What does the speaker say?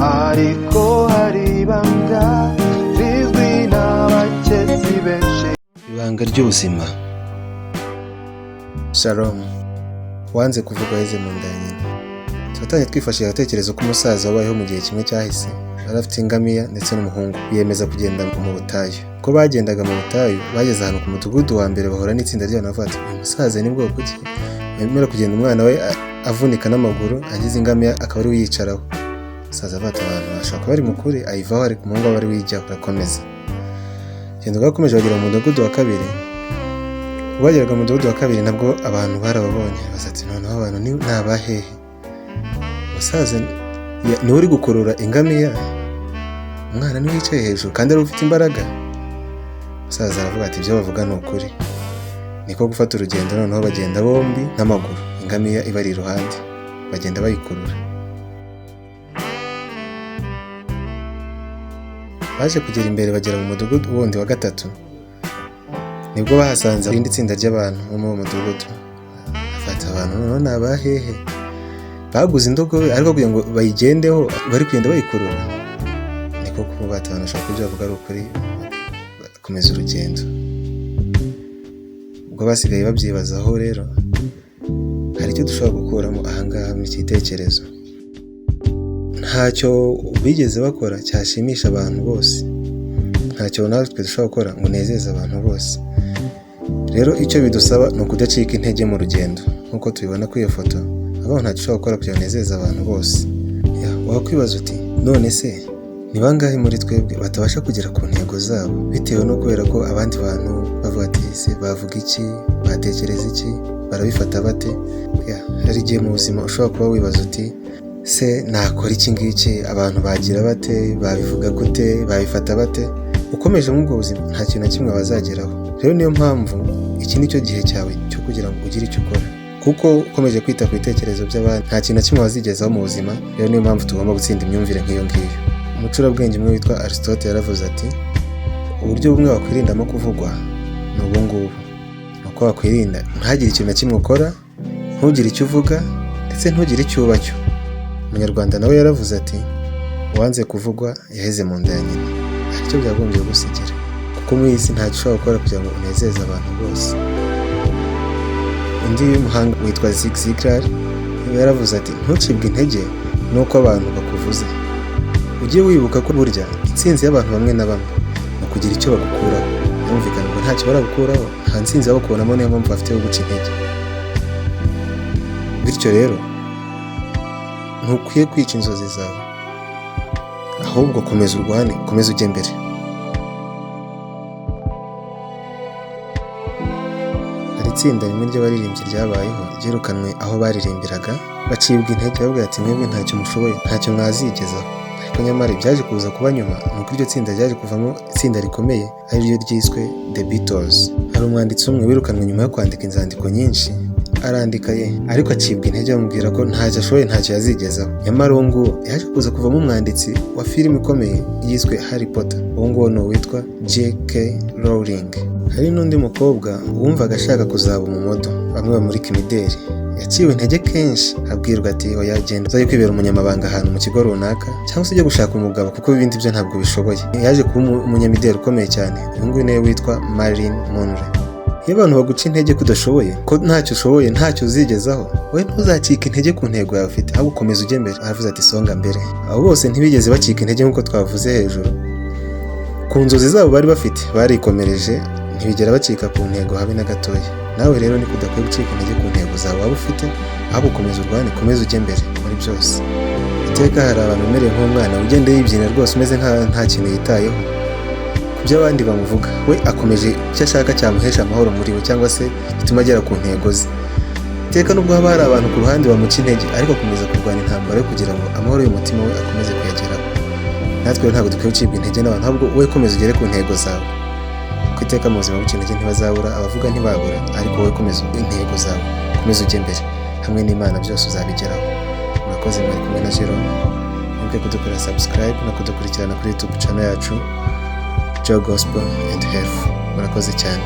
Ariko hari ibanga rizwi n'abakesi benshi. Ibanga ry'ubuzima. Shalom. Wanze kuvuga aheze mu nda ya nyina. Turatangiye twifashishije agatekerezo k'umusaza wabayeho mu gihe kimwe cyahise. Yari afite ingamiya ndetse n'umuhungu, biyemeza kugenda mu butayu. Uko bagendaga mu butayu, bageze ahantu ku mudugudu wa mbere, bahura n'itsinda ry'abantu, bavuga ati: "Uyu musaza ni bwoko ki wemera kugenda umwana we avunika n'amaguru, agize ingamiya akaba ari we uyicaraho?" Umusaza avuga ati: "Abantu bashobora kuba bari mukuri." Ayivaho, ariko umuhungu we ari we uyijyaho, arakomeza. Urugendo rwakomeje, bagera mu mudugudu wa kabiri. Ubwo bageraga mu mudugudu wa kabiri, nabwo abantu barababonye, baza ati: "Noneho abantu ni abahehe? Umusaza niwe uri gukurura ingamiya, umwana niwe wicaye hejuru kandi ari ufite imbaraga." Umusaza aravuga ati: "Ibyo bavuga ni ukuri." Niko gufata urugendo, noneho bagenda bombi n'amaguru, ingamiya ibari iruhande, bagenda bayikurura. Baje kugera imbere, bagera mu mudugudu wundi wa gatatu. Nibwo bahasanze irindi tsinda ry'abantu bo muri uwo mudugudu. Afata abantu: "Noneho ni abahehe baguze indogobe, ariko kugira ngo bayigendeho bari kugenda bayikurura?" Niko kuvuga ati: "Abantu bashobora kuba ibyo bavuga ari ukuri." Bakomeza urugendo. Ubwo basigaye babyibazaho. Rero hari icyo dushobora gukuramo ahangaha muri iki gitekerezo: ntacyo bigeze bakora cyashimisha abantu bose, ntacyo natwe dushobora gukora ngo unezeze abantu bose. Rero icyo bidusaba ni ukudacika intege mu rugendo, nk'uko tubibona kuri iyo foto. Abaho ntacyo ushobora gukora kugira ngo unezeze abantu bose. Wakwibaza uti: "None se ni bangahe muri twebwe batabasha kugera ku ntego zabo bitewe no kubera ko abandi bantu bavuga ati: 'Se bavuga iki? Batekereza iki? Barabifata bate?'" Hari igihe mu buzima ushobora kuba wibaza uti: "Se nakora iki ngiki, abantu bagira bate? Babivuga gute? Babifata bate?" Ukomeje muri ubwo buzima, nta kintu na kimwe bazageraho. Rero niyo mpamvu iki ni cyo gihe cyawe cyo kugira ngo ugire icyo ukora, kuko ukomeje kwita ku bitekerezo by'abandi, nta kintu na kimwe wazigezaho mu buzima. Rero niyo mpamvu tugomba gutsinda imyumvire nk'iyo ngiyo. Umucurabwenge umwe witwa Aristote yaravuze ati: "Uburyo bumwe wakwirindamo kuvugwa ni ubu ngubu: ni uko wakwirinda ntagire ikintu na kimwe ukora, ntugire icyo uvuga, ndetse ntugire icyo uba cyo." Umunyarwanda nawe yaravuze ati: "Uwanze kuvugwa yaheze mu nda ya nyina." Hari icyo byagombye gusigira, kuko muri iyi si ntacyo ushobora gukora kugira ngo unezeze abantu bose. Undi muhanga witwa Zig Ziglar yaravuze ati: "Ntucibwe intege n'uko abantu bakuvuze. Ujye wibuka ko burya intsinzi y'abantu bamwe na bamwe ni ukugira icyo bagukuraho." Birumvikana ngo ntacyo baragukuraho, nta ntsinzi babakubonamo, niyo mpamvu bafite yo guca intege. Bityo rero ntukwiye kwica inzozi zawe, ahubwo komeza urwane, ukomeze ujye mbere. Hari itsinda rimwe ry'abaririmbyi ryabayeho, ryirukanwe aho baririmbiraga, bacibwa intege, bavuga ati: "Mwebwe ntacyo mushoboye, ntacyo mwazigezaho." Ariko nyamara ibyaje kuza kuba nyuma ni uko iryo tsinda ryaje kuvamo itsinda rikomeye, ariryo ryiswe The Beatles. Hari umwanditsi umwe wirukanwe nyuma yo kwandika inzandiko nyinshi, arandika ye, ariko acibwa intege, bamubwira ko ntacyo ashoboye, ntacyo yazigezaho. Nyamara uwo nguwo yaje kuza kuvamo umwanditsi wa filime ikomeye yiswe Harry Potter. Uwo nguwo ni uwitwa J.K. Rowling. Hari n'undi mukobwa wumvaga ashaka kuzaba umumodel, bamwe bamurika imideri. Yaciwe intege kenshi, abwirwa ati: "Oya, genda uzajye kwibera umunyamabanga ahantu mu kigo runaka, cyangwa se ujye gushaka umugabo, kuko ibindi byo ntabwo bishoboye." Yaje kuba umunyamideli ukomeye cyane. Uyu nguyu niwe witwa Marilyn Monroe. Iyo abantu baguca intege ko udashoboye, ko ntacyo ushoboye, ntacyo uzigezaho, wowe ntuzacike intege ku ntego yawe ufite, ahubwo ukomeza ujye mbere. Aravuze ati: "Songa mbere." Abo bose ntibigeze bacika intege nk'uko twavuze hejuru ku nzozi zabo bari bafite. Barikomereje, ntibigera bacika ku ntego habe na gatoya. Nawe rero niko udakwiye gucika intege ku ntego zawe waba ufite, ahubwo ukomeza urwane, ukomeze ujye mbere muri byose. Iteka hari abantu bemereye nk'umwana ugenda yibyina rwose, umeze nkaho nta kintu yitayeho ku byo abandi bamuvuga. We akomeje icyo ashaka cyamuhesha amahoro muri we, cyangwa se gituma agera ku ntego ze. Iteka nubwo haba hari abantu ku ruhande bamuca intege, ariko akomeza kurwana intambara yo kugira ngo amahoro y'umutima we akomeze kuyageraho. Natwe rero ntabwo dukwiye gucibwa intege n'abantu, ahubwo wowe komeza ugere ku ntego zawe, kuko iteka mu buzima guca intege ntibazabura, abavuga ntibabura, ariko wowe komeza intego zawe, komeza ujye mbere. Hamwe n'Imana byose uzabigeraho. Murakoze, mwari kumwe na Jerome. Mwibuke kudukorera subscribe no kudukurikirana kuri YouTube channel yacu, Joe Gospel and Health. Murakoze cyane.